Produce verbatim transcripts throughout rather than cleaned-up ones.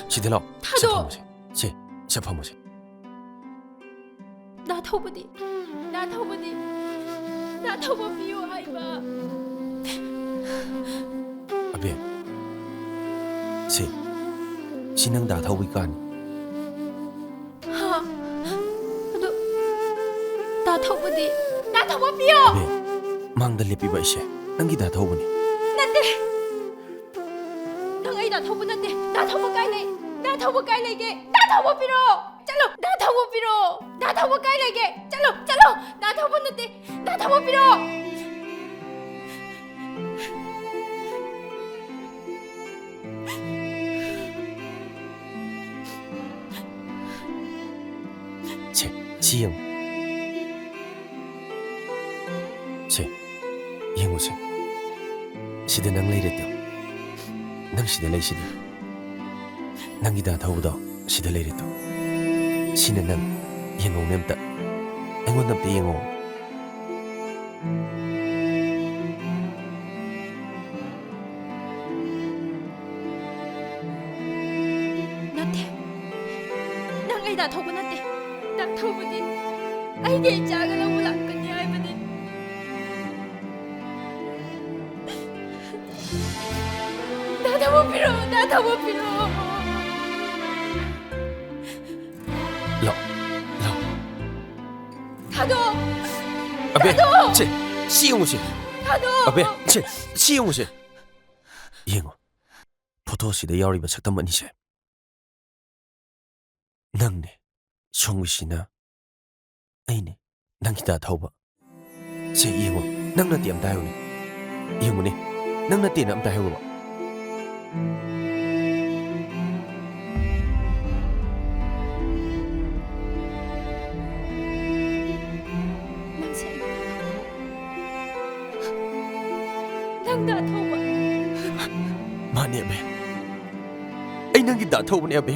ꯁꯤꯗ ꯂꯥꯛꯑꯣ꯫ ꯁꯤ ꯊꯥꯗꯣꯛ꯫ ꯐꯝꯃꯨꯁꯦ꯫ ꯁꯤ, ꯁꯤ ꯐꯝꯃꯨꯁꯦ꯫ ꯗꯥ ꯊꯧꯕꯗꯤ? ꯗꯥ ꯊꯧꯕꯗꯤ? ꯗꯥ ꯊꯧꯕ ꯄꯤꯌꯣ ꯍꯥꯏꯕ꯫ ꯑꯕꯦ, ꯁꯤ, ꯁꯤ ꯅꯪ ꯗꯥ ꯊꯧꯕꯒꯤ ꯀꯥꯅꯤ꯫ ꯍꯥ? ꯑꯗꯨ ꯗꯥ ꯊꯧꯕꯗꯤ? ꯗꯥ ꯊꯧꯕ ꯄꯤꯌꯣ! ꯑꯕꯦ, ꯃꯥꯡꯗ ꯂꯦꯞꯄꯤꯕ ꯑꯩꯁꯦ ꯅꯪꯒꯤ ꯗꯥ ꯊꯧꯕꯅꯤ꯫ ꯅꯠꯇꯦ! ꯅꯪ ꯑꯩ ꯗꯥ ꯊꯧꯕ ꯅꯠꯇꯦ꯫ ꯗꯥ ꯊꯧꯕ ꯀꯥꯏ ꯂꯩ? ꯗꯥ ꯊꯧꯕ ꯀꯥꯏ ꯂꯩꯒꯦ? ꯗꯥ ꯊꯧꯕ ꯄꯤꯔꯛꯑꯣ! ꯆꯠꯂꯣ! ꯗꯥ ꯊꯧꯕ ꯄꯤꯔꯛꯑꯣ! ꯗꯥ ꯊꯧꯕ ꯀꯥꯏ ꯂꯩꯒꯦ? ꯆꯠꯂꯣ! ꯆꯠꯂꯣ! ꯗꯥ ꯊꯧꯕ ꯅꯠꯇꯦ꯫ ꯗꯥ ꯊꯧꯕ ꯄꯤꯔꯛꯑꯣ! ꯁꯦ, ꯁꯤ ꯌꯦꯡꯉꯨ꯫ ꯁꯦ, ꯌꯦꯡꯉꯨꯁꯦ꯫ ꯁꯤꯗ ꯅꯪ ꯂꯩꯔꯦ ꯇꯨ꯫ ꯅꯪ ꯁꯤꯗ ꯂꯩꯁꯤꯗꯤ꯫ ꯅꯪꯒꯤ ꯗꯥ ꯊꯧꯕꯗꯣ ꯁꯤꯗ ꯂꯩꯔꯦ ꯇꯨ꯫ ꯁꯤꯅ ꯅꯪ꯫ ꯌꯦꯡꯉꯧꯅꯦ ꯑꯝꯇ꯫ ꯑꯩꯉꯣꯟꯗ ꯑꯝꯇ ꯌꯦꯡꯉꯣ꯫ ꯅꯠꯇꯦ꯫ ꯅꯪ ꯑꯩ ꯗꯥ ꯊꯧꯕ ꯅꯠꯇꯦ꯫ ꯗꯥ ꯊꯧꯕꯗꯤ ꯑꯩꯒꯤ ꯏꯆꯥꯒ ꯂꯧꯕ ꯂꯥꯛꯀꯅꯤ ꯍꯥꯏꯕꯅꯤ꯫ ꯗꯥ ꯊꯧꯕ ꯄꯤꯔꯛꯑꯣ, ꯗꯥ ꯊꯧꯕ ꯄꯤꯔꯛꯑꯣ꯫ ꯂꯥꯎ, ꯂꯥꯎ꯫ ꯊꯥꯗꯣꯛ! ꯑꯕꯦ, ꯊꯥꯗꯣꯛ! ꯁꯦ, ꯁꯤ ꯌꯦꯡꯉꯨꯁꯦ꯫ ꯊꯥꯗꯣꯛ! ꯑꯕꯦ, ꯁꯦ, ꯁꯤ ꯌꯦꯡꯉꯨꯁꯦ꯫ ꯌꯦꯡꯉꯣ, ꯐꯣꯇꯣꯁꯤꯗ ꯌꯥꯎꯔꯤꯕ ꯁꯛꯇꯝ ꯑꯅꯤꯁꯦ꯫ ꯅꯪꯅꯦ, ꯁꯣꯝꯒꯤꯁꯤꯅ ꯑꯩꯅꯦ, ꯅꯪꯒꯤ ꯗꯥ ꯊꯧꯕ꯫ ꯁꯦ, ꯌꯦꯡꯉꯣ, ꯅꯪ ꯅꯠꯇꯦ ꯑꯝꯇ ꯍꯥꯏꯌꯨꯅꯦ꯫ ꯌꯦꯡꯉꯨꯅꯦ, ꯅꯪ ꯅꯠꯇꯦꯅ ꯑꯝꯇ ꯍꯥꯏꯌꯨꯕ꯫ ꯅꯪꯁꯦ ꯑꯩꯒꯤ ꯗꯥ ꯊꯧꯕꯔꯣ? ꯅꯪ ꯗꯥ ꯊꯧꯕ? ꯃꯥꯅꯦ, ꯑꯕꯦ꯫ ꯑꯩ ꯅꯪꯒꯤ ꯗꯥ ꯊꯧꯕꯅꯦ, ꯑꯕꯦ꯫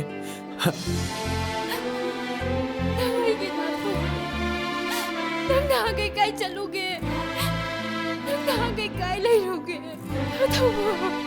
ꯅꯪ ꯑꯩꯒꯤ ꯗꯥ ꯊꯧꯕꯅꯦ꯫ ꯅꯪ ꯅꯍꯥꯟꯈꯩ ꯀꯥꯏ ꯆꯠꯂꯨꯒꯦ? ꯅꯪ ꯅꯍꯥꯟꯈꯩ ꯀꯥꯏ ꯂꯩꯔꯨꯒꯦ? ꯗꯥ ꯊꯧꯕ꯫